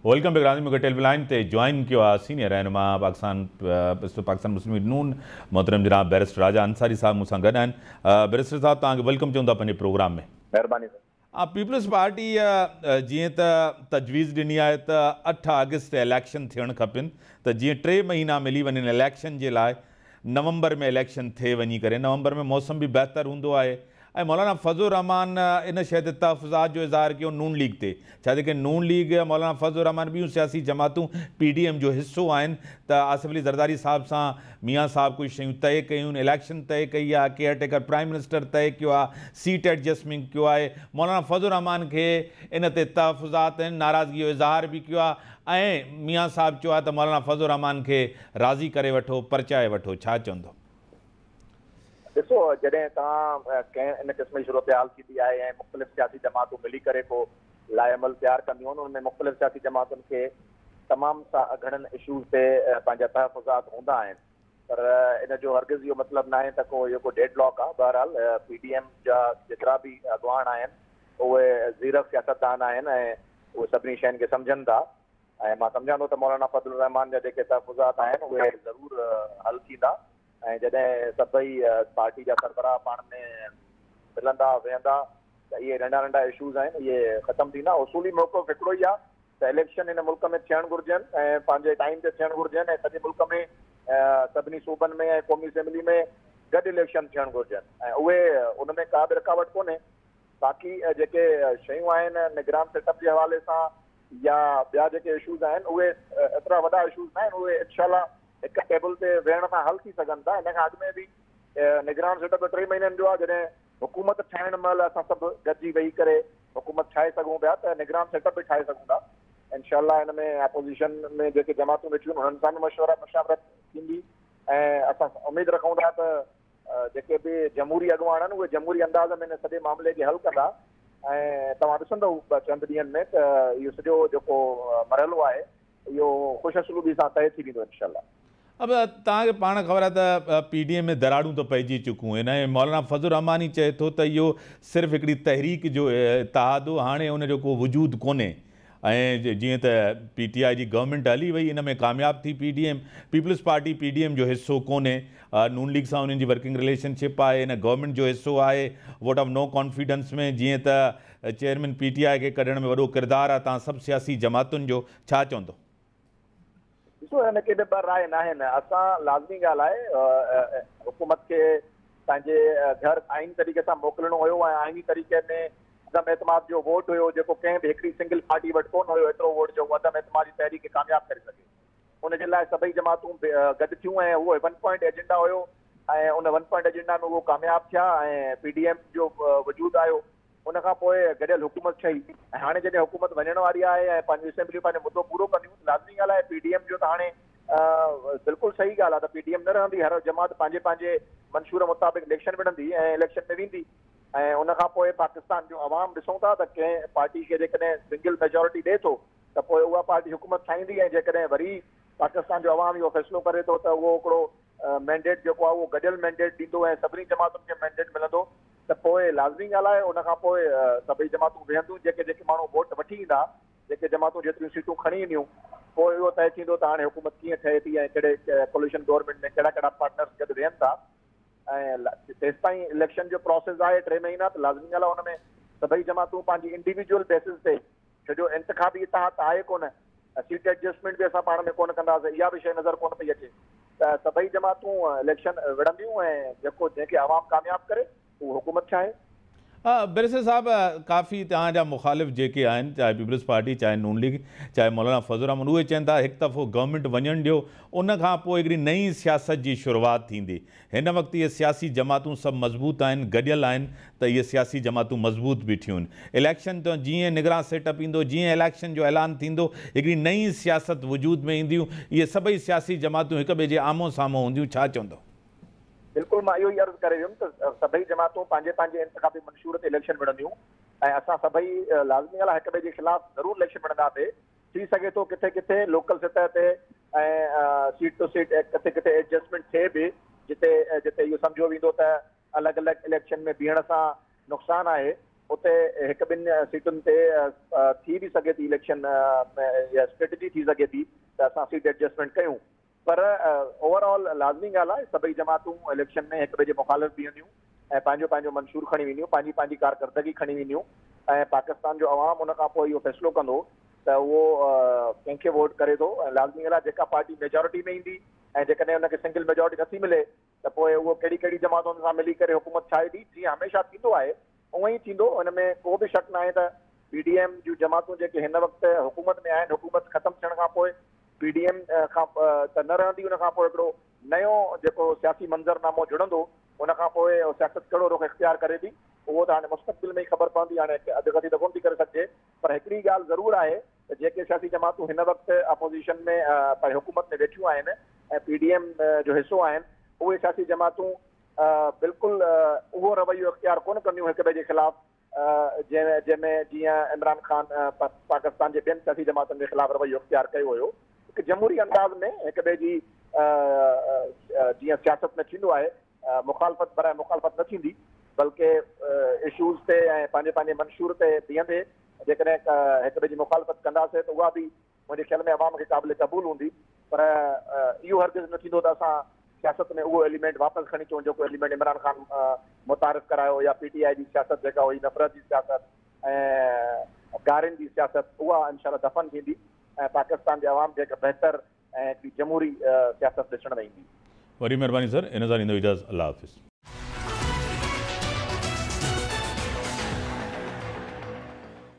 Welcome back ناظرين مونکي telephone line تي جوائن ڪيو آهي سينيئر رهنما پاڪستان پاڪستان مسلم ليگ نون محترم جناب بئريسٽر راجا انصاري صاحب مون سان گڏ آهن بئريسٽر صاحب توهان کي welcome چئون ٿا پنهنجي پروگرام ۾. مهرباني سر. پيپلز پارٽي جيئن ته تجويز ڏني آهي ته 8 آگسٽ تي اليڪشن ٿيڻ کپن ته جيئن 3 مهينا ملي وڃن اليڪشن جي لاء نومبر ۾ اليڪشن ٿئي وڃي ڪري نومبر ۾ موسم به بهتر هوندو آهي ۽ مولانا فضل الرحمان ان شيء تي تحفظات جو اظهار ڪيو نون ليگ تي ڇا جي ڪري نون ليگ مولانا فضل الرحمان ٻيون سياسي جماعتون پي ڊي ايم جو حصو آهن ته آصف علي زرداري صاحب سان ميان صاحب ڪجهه شيون طئي ڪيون اليڪشن طئي ڪئي آهي ڪيئر ٽيڪر پرائم منسٽر طئي ڪيو آهي سيٽ ايڊجسٽمينٽ ڪيو آهي مولانا فضل الرحمان کي ان تي تحفظات آهن ناراضگي جو اظهار به ڪيو آهي ۽ ميان صاحب چيو آهي ته مولانا فضل الرحمان کي راضي ڪري وٺو پرچائي وٺو ڇا چوندو؟ ڏسو جڏهن توهان ڪنهن ان قسم جي صورتحال ٿيندي آهي ۽ مختلف سياسي جماعتون ملي ڪري ڪو لائحه عمل تيار ڪنديون آهن ان ۾ مختلف سياسي جماعتن کي تمام گهڻن اشوز تي پنهنجا تحفظات هوندا آهن پر ان جو هرگز اهو مطلب ناهي ته ڪو اهو ڪو ڊيڊ لاڪ آهي. بهرحال پي ڊي ايم جا جيترا به اڳواڻ آهن اهي زيرڪ سياستدان آهن ۽ اهي سڀني شين کي سمجهن ٿا ۽ مان سمجهان ٿو ته مولانا فضل الرحمان جا جيڪي تحفظات آهن اهي ضرور حل ٿيندا ۽ جڏهن سڀئي پارٽي جا سربراهه پاڻ ۾ ملندا ويهندا ته اهي ننڍا ننڍا اشوز آهن اهي ختم ٿيندا. اصولي موقف هڪڙو ئي آهي ته اليڪشن هن ملڪ ۾ ٿيڻ گهرجن ۽ پنهنجي ٽائيم تي ٿيڻ گهرجن ۽ سڄي ملڪ ۾ سڀني صوبن ۾ ۽ قومي اسيمبلي ۾ گڏ اليڪشن ٿيڻ گهرجن ۽ اهي ان ۾ ڪا به رڪاوٽ ڪونهي. باقي جيڪي شيون آهن نگران سيٽ اپ جي حوالي سان يا ٻيا جيڪي اشوز آهن اهي ايترا وڏا اشوز نه آهن اهي انشاء الله هڪ ٽيبل تي ويهڻ سان حل ٿي سگهن ٿا. ان کان اڳ ۾ به نگران سيٽ اپ 3 مهينن جو آهي جڏهن حڪومت ٺاهڻ مهل اسان سڀ گڏجي ويهي ڪري حڪومت ٺاهي سگهون پيا ته نگران سيٽ اپ به ٺاهي سگهون ٿا. انشاء الله ان ۾ اپوزيشن ۾ جيڪي جماعتون ويٺيون آهن انهن سان به مشورا مشاورت ٿيندي ۽ اسان اميد رکون ٿا ته جيڪي به جمهوري اڳواڻ آهن اهي جمهوري انداز ۾ ان سڄي معاملي کي حل ڪندا ۽ توهان ڏسندؤ چند ڏينهن ۾ ته اهو سڄو جيڪو مرحلو آهي اهو خوش اسلوبي سان طئي ٿي ويندو انشاء الله. اب توهان کي پاڻ خبر آهي ته پي ڊي ايم ۾ دراڙون ته پئجي چڪون آهن ۽ مولانا فضل الرحمان ئي چئي ٿو ته اهو صرف هڪڙي تحريڪ جو اتحاد هو هاڻي ان جو ڪو وجود ڪونهي ۽ جيئن ته پي ٽي آء جي گورنمينٽ هلي وئي ان ۾ ڪامياب ٿي P D M peoples party P D M جو حصو ڪونهي نون ليگ سان انهن جي ورڪنگ رليشن شپ آهي ان گورنمينٽ جو حصو آهي ووٽ آف نو ڪانفيڊنس ۾ جيئن ته چيئرمين پي ٽي آء کي ڪڍڻ ۾ وڏو ڪردار آهي توهان سڀ سياسي جماعتن جو ڇا چوندو؟ ڏسو ان ۾ ڪي به ٻه راء ناهن اسان لازمي ڳالهه آهي حڪومت کي پنهنجي گهر آئيني طريقي سان موڪلڻو هيو ۽ آئيني طريقي ۾ عدم اعتماد جو ووٽ هيو جيڪو ڪنهن به هڪڙي سنگل پارٽي وٽ ڪونه هيو ايترو ووٽ جو هو عدم اعتماد جي تحريڪ کي ڪامياب ڪري سگهي ان جي لاء سڀئي جماعتون گڏ ٿيون ۽ اهو one point agenda have ۽ in one point agenda ۾ اهو ڪامياب ٿيا ۽ پي ڊي ايم جو وجود آيو ان کان پوء گڏيل حڪومت ٺهي ۽ هاڻي جڏهن حڪومت وڃڻ واري آهي ۽ پنهنجون اسيمبليون پنهنجو مدو پورو ڪنديون ته لازمي ڳالهه آهي پي ڊي ايم جو ته هاڻي بلڪل صحيح ڳالهه آهي ته پي ڊي ايم نه رهندي هر جماعت پنهنجي پنهنجي منشور مطابق اليڪشن وڙهندي ۽ اليڪشن ۾ ويندي ۽ ان کان پوء پاڪستان جو عوام ڏسون ٿا ته ڪنهن پارٽي کي جيڪڏهن سنگل ميجارٽي ڏئي ٿو ته پوء اها پارٽي حڪومت ٺاهيندي ۽ جيڪڏهن وري پاڪستان جو عوام اهو فيصلو ڪري ٿو ته اهو هڪڙو مينڊيٽ جيڪو آهي اهو گڏيل مينڊيٽ ڏيندو ۽ سڀني جماعتن کي مينڊيٽ ملندو ته پوء لازمي ڳالهه آهي ان کان پوء سڀئي جماعتون ويهنديون جيڪي جيڪي ماڻهو ووٽ وٺي ايندا جيڪي جماعتون جيتريون سيٽون کڻي اينديون پوء اهو طئي ٿيندو ته هاڻي حڪومت ڪيئن ٺهي ٿي ۽ ڪهڙي ڪوليشن گورنمينٽ ۾ ڪهڙا ڪهڙا پارٽنرز گڏ ويهن ٿا ۽ تيستائين اليڪشن جو پراسيس آهي 3 مهينا ته لازمي ڳالهه آهي ان ۾ سڀئي جماعتون پنهنجي انڊيويجوئل بيسز تي ڇو جو انتخابي اتحاد ته آهي ڪونه ۽ سيٽ ايڊجسٽمينٽ به اسان پاڻ ۾ ڪونه ڪنداسين اها به شيء نظر ڪونه پئي اچي ته سڀئي جماعتون اليڪشن وڙهنديون ۽ جيڪو جنهن کي عوام ڪامياب ڪري اهو حڪومت ٺاهي. بئريسٽر صاحب ڪافي توهان جا مخالف جيڪي آهن چاهي پيپلز پارٽي چاهي نون ليگ چاهي مولانا فضل الرحمان اهي چون ٿا هڪ دفعو گورنمينٽ وڃڻ ڏيو ان کان پوء هڪڙي نئين سياست جي شروعات ٿيندي هن وقت اهي سياسي جماعتون سڀ مضبوط آهن، گڏيل آهن ته اهي سياسي جماعتون مضبوط بيٺيون آهن. اليڪشن ته جيئن نگران سيٽ اپ ايندو، جيئن اليڪشن جو اعلان ٿيندو، هڪڙي نئين سياست وجود ۾ اينديون، اهي سڀئي سياسي جماعتون هڪ ٻئي جي آمهون سامهون هونديون، ڇا چوندؤ؟ بلڪل مان اهو ئي عرض ڪري ويم ته سڀئي جماعتون پنهنجي پنهنجي انتخابي منشور تي اليڪشن وڙهنديون ۽ اسان سڀئي لازمي ڳالهه آهي هڪ ٻئي جي خلاف ضرور اليڪشن وڙهنداسي، ٿي سگهي ٿو ڪٿي ڪٿي لوڪل سطح تي ۽ سيٽ ٽو سيٽ ڪٿي ڪٿي ايڊجسٽمينٽ ٿئي به جتي جتي اهو سمجهيو ويندو ته الڳ الڳ اليڪشن ۾ بيهڻ سان نقصان آهي اتي هڪ ٻن سيٽن تي ٿي به سگهي ٿي اليڪشن يا اسٽريٽجي ٿي سگهي ٿي ته اسان سيٽ ايڊجسٽمينٽ ڪيون، پر اوور آل لازمي ڳالهه آهي سڀئي جماعتون اليڪشن ۾ هڪ ٻئي جي مخالف بيهنديون ۽ پنهنجو پنهنجو منشور کڻي وينديون، پنهنجي پنهنجي ڪارڪردگي کڻي وينديون ۽ پاڪستان جو عوام ان کان پوء اهو فيصلو ڪندو ته اهو ڪنهن کي ووٽ ڪري ٿو. ۽ لازمي ڳالهه آهي جيڪا پارٽي ميجارٽي ۾ ايندي ۽ جيڪڏهن ان کي سنگل ميجارٽي نٿي ملي ته پوء اهو ڪهڙي ڪهڙي جماعتن سان ملي ڪري حڪومت ٺاهي ٿي، جيئن هميشه ٿيندو آهي اونئن ئي ٿيندو. ان ۾ ڪو به شڪ ناهي ته پي ڊي ايم جون جماعتون جيڪي هن وقت حڪومت ۾ آهن، حڪومت ختم ٿيڻ کان پوء پي ڊي ايم کان ته نه رهندي، ان کان پوء هڪڙو نيو جيڪو سياسي منظرنامو جڙندو، ان کان پوء سياست ڪهڙو رخ اختيار ڪري ٿي اهو ته هاڻي مستقبل ۾ ئي خبر پوندي، هاڻي اڳڪٿي ته ڪونه ٿي ڪري سگهجي. پر هڪڙي ڳالهه ضرور آهي ته جيڪي سياسي جماعتون هن وقت اپوزيشن ۾ پنهنجي حڪومت ۾ ويٺيون آهن ۽ پي ڊي ايم جو حصو آهن، اهي سياسي جماعتون بلڪل اهو رويو اختيار ڪونه ڪنديون هڪ ٻئي جي خلاف، جنهن ۾ جيئن عمران خان پاڪستان جي ٻين سياسي جماعتن جي خلاف رويو اختيار ڪيو هيو. هڪ جمهوري انداز ۾ هڪ ٻئي جي جيئن سياست ۾ ٿيندو آهي، مخالفت برائي مخالفت نه ٿيندي، بلڪه اشوز تي ۽ پنهنجي پنهنجي منشور تي بيهندي جيڪڏهن هڪ ٻئي جي مخالفت ڪنداسين ته اها به منهنجي خيال ۾ عوام کي قابل قبول هوندي. پر اهو هرگز نه ٿيندو ته اسان سياست ۾ اهو ايليمينٽ واپس کڻي اچون جيڪو ايليمينٽ عمران خان متعارف ڪرايو يا پي ٽي آء جي سياست جيڪا هئي نفرت جي سياست ۽ گارين جي سياست، اها انشاء الله دفن ٿيندي ۽ پاڪستان جي عوام کي هڪ بهتر ۽ هڪڙي جمهوري سياست ڏسڻ ۾ ايندي. وڏي مهرباني سر ان سان ڏيندو اجازت الله حافظ.